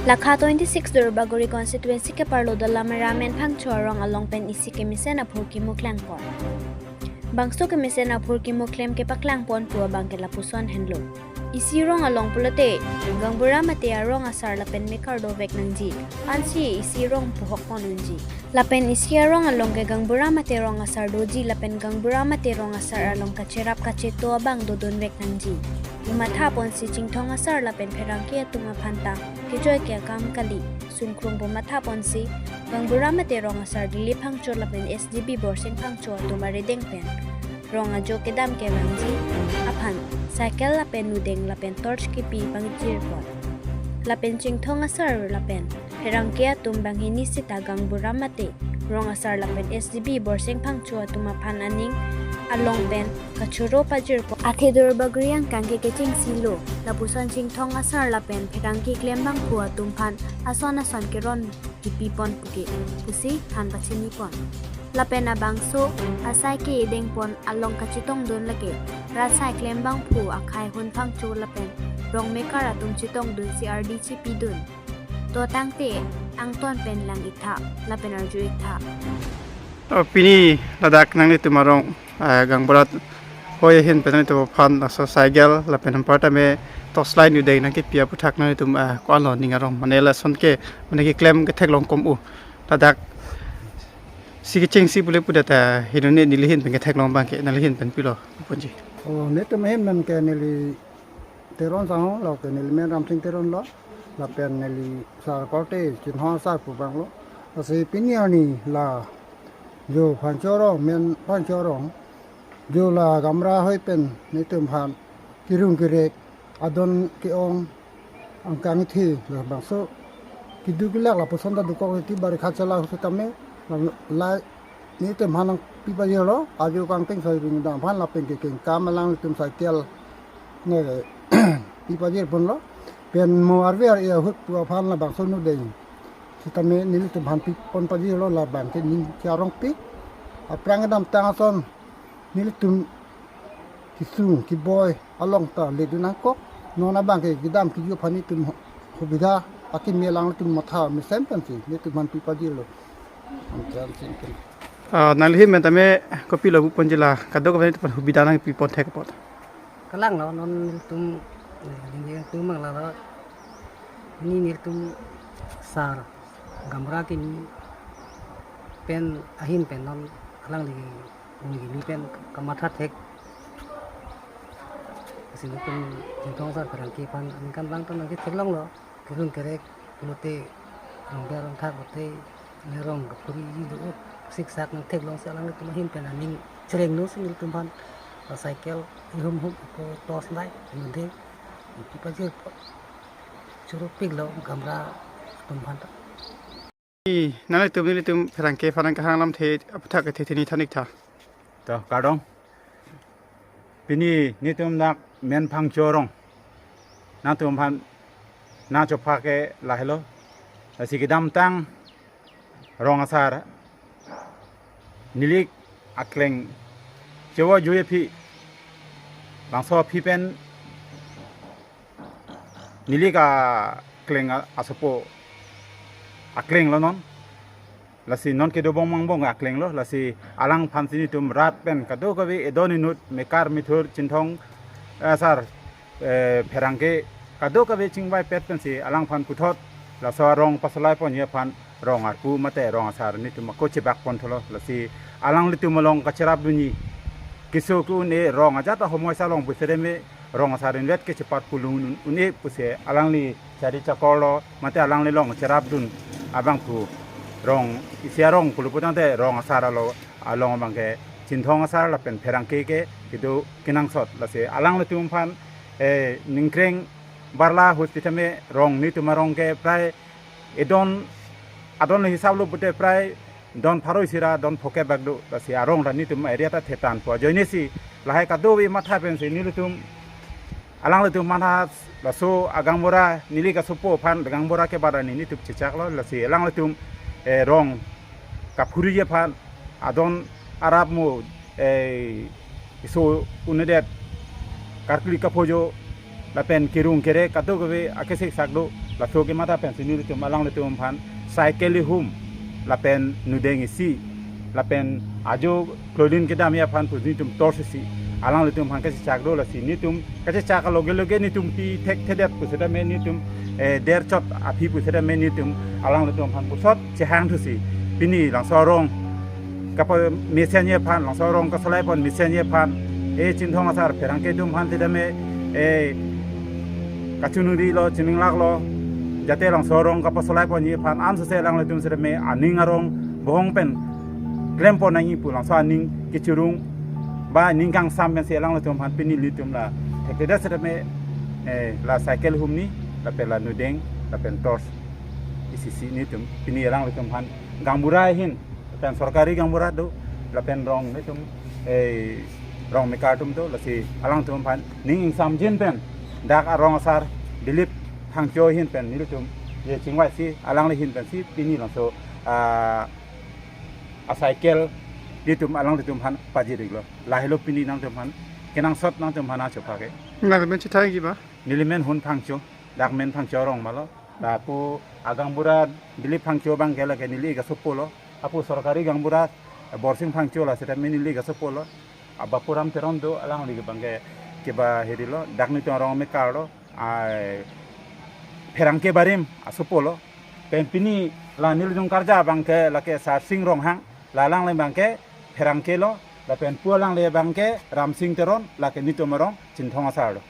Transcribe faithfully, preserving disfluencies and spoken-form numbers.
Lakha twenty-six Duarbagori constituency keparlo Dolamara Menphangcho arong along pen isi kemesen aphur kimu klangpon. Bangso kemesen aphur kimu klem kepaklangponpo abang ke lapuson henlo. Isi rong along pulote, gaonbura mate arong asar lapen mekar dovek nangji. Ansi isi rong puhokpon unji. Lapen isi arong along ke gaonbura mate rong asar doji lapen gaonbura mate rong asar along kacherap kacheto abang dodunvek nangji pu mathaponsi Chinthong asar lapen pherangke atum aphanta kejoi ke akam kali sungkrung pu mathaponsi gaonbura mate rong asar Dilip Phangcho lapen S D B Borsing Phangcho atum arideng pen rong ajo kedam kevangji aphan cycle lapen nudeng lapen torch kepi pangjirpon. Lapen Chinthong asar lapen pherangke atum banghini sita gaonbura mate rong asar lapen S D B Borsing Phangcho atum aphan aning along pen kachoro pajirpon. Athe Duarbagori angkang ke kechengsilo, lapuson Chinthong asar lapen pherangke klembangphu atum aphan ason ason keron kipipon puke pusi than pachinipon. Lapen abangso asai ke-edengpon along kachetongdun lake rat asai klembangphu akhai Hun Phangcho lapen rong mekar atum chetongdunsi ardi chepidun. To tangte angton pen lang-iktha lapen arju-iktha. Oh, pini ladak nanglitum arong, ah, gaonbura hoi ahin pen nanglitum aphan laso cycle lapen anparta me torchlight nudeng nangkepi aputhak nanglitum, ah, ko-an lo ning arong mane lason ke mane keklem ketheklong kom u. Ladak si kechengsi pule pudet ta hinone neli ahin pen ketheklong abang ke nangli ahin pen pilo ponji. Oh, netum ahin pen ke neli Teron sang lo, ke neli men Ramsing Teron lo, lapen neli sar korte Chinthong asar pu abang lo. Lasi pini arni la jo Phangcho arong, Menphangcho arong, jo la gaonbura hoi pen netum aphan kerung kerek, adon ke-ong, angkang ithi labangso keduk kelak lapuson ta dokok iti bari khat chala husi tame la, la netum aphan nangpi pajirlo, ajo kangting soi ring dam aphan lapen kekeng kam alanglitum cycle ne pi pajirponlo. Pen mo arve ar-e ahut pu aphan labangso nudeng sitame nelitum aphan pipon pajirlo, labang ke ning ke-arongpik. Aphrang kedamtang ason nelitum kesung keboi along ta ledun nangkok. Non abang ke kedam keju aphan netum hubida akimi alanglitum matha mesen pensi netum aphan pi pajirlo. Anke ansi pen. Ah, nangli ahin pen tame kopilo pu ponji la kadokave netum aphan hubida nangpipon thek apot. Kalang lo non nelitum, eh, nelitum mang la lo. Ini nelitum sar gaonbura kini pen ahin pen non alangli ong kini pen kamatha thek. Lasi nelitum Chinthong asar pherangke aphan aningkan lang pen nangketheklonglo. Kerung kerek pulote rong ber rong thak pulote ne rong kaphuri ji do, siksak nangtheklongsi alanglitum ahin pen aning chereng no si nelitum aphan la cycle ihum hum ko torchlight nudeng pi pajirpo, choro piklo gaonbura atum aphanta. I, nanglitum nelitum pherangke aphan nangkehang alamthe aputhak kethe theni than-iktha. To, kardom. Pini netum dak Menphangcho arong nangtum aphan nangchopha ke lahelo. Lasi kedamtang rong asar neli akleng chewa juye aphi, bangso aphi pen neli akleng a-, asopo akleng lo non. Lasi non kedo bong mang bong akleng lo, lasi alangphan si netum rat pen kadokave edon inut mekar methur Chinthong, eh, asar, eh, pherangke kadokave chingvaipet pensi alangphan puthot laso arong pasalaiponji aphan rong arpu mate rong asar netum ako chebakpon thulo, lasi alanglitum along kacherapdunji keso ke-un-e rong ajat ahomoisa along busere me rong asar invet ke chepat pulung un-, un-e pusi alangli chari chakor lo mate alangli along cherapdun abangphu rong isi arong pulo putangte rong asar alo along abang ke Chinthong asar lapen pherangke ke kedo kenangsot, lasi alanglitum aphan, eh, ningkreng barla ahut sitame rong netum arong ke prai edon adon hisap lo pute prai don pharo isi ra don phokep bak do, lasi arong ra netum area ta thetan po ajoine si lahai kadokave matha pensi nelitum alanglitum manha laso agaonbura neli kasopo aphan gaonbura ke barani netum chechaklo, lasi alanglitum, eh, rong kaphuriji aphan adon arap mo, eh, iso unedet karkli kaphojo lapen kerung kere kadokave akesik sak do, laso kematha pensi nelitum alanglitum aphan cycle ihum, lapen nudeng isi, lapen ajo klodin kedamji aphan pu nelitum torch isi alanglitum aphan kachechak do. Lasi nelitum kachechak aloge loge nelitum pi thekthedet pu setame nelitum, eh, der chot aphi pu setame nelitum alanglitum aphan pusot chehangthusi pini Langsarong kapamesen aphan, Langsarong kasolai pon mesen aphan, eh, Chinthong asar pherangke atum aphan setame, eh, kachiningri lo, chininglak lo, jate Langsarong kapasolai ponji aphan ansose alanglitum setame aning arong bohong pen klem pon nangji pu, Langso aning kechirung ba aning kangsam pensi alanglitum aphan pini nelitum la thekthedet setame, eh, la cycle ihumni, lapen la nudeng, lapen torch isisi nelitum pini alanglitum aphan gaonbura ahin, lapen sorkari gaonbura do, lapen rong nelitum, eh, rong mekar atum do, lasi alangtum aphan ning ingsamjin pen dak arong asar Dilip Phangcho ahin pen nelitum je chingvaisi alangli ahin pensi pini Langso, ah, a cycle nelitum alanglitum aphan pajir-iklo. Lahelo pini nangtum aphan kenangsot nangtum aphan achophake. Nangli men chethangji ma? Neli men Hun Phangcho, dak men Phangcho arong malo. Lapu agaonbura Dilip Phangcho abangke lake neli ik asopo lo. Apu sorkari gaonbura Borsing Phangcho la setame neli ik asopo lo. Abapuram Teron do, alangli abangke keba heri lo, dak nelitum arong mekar lo, ai, pherangke barim asopo lo. Pen pini la nelitum karja abangke lake Sarsing Ronghang, la alangli abangke pherangke lo, lapen pu alangli abangke Ramsing Teron, lake nelitum arong Chinthong asar lo.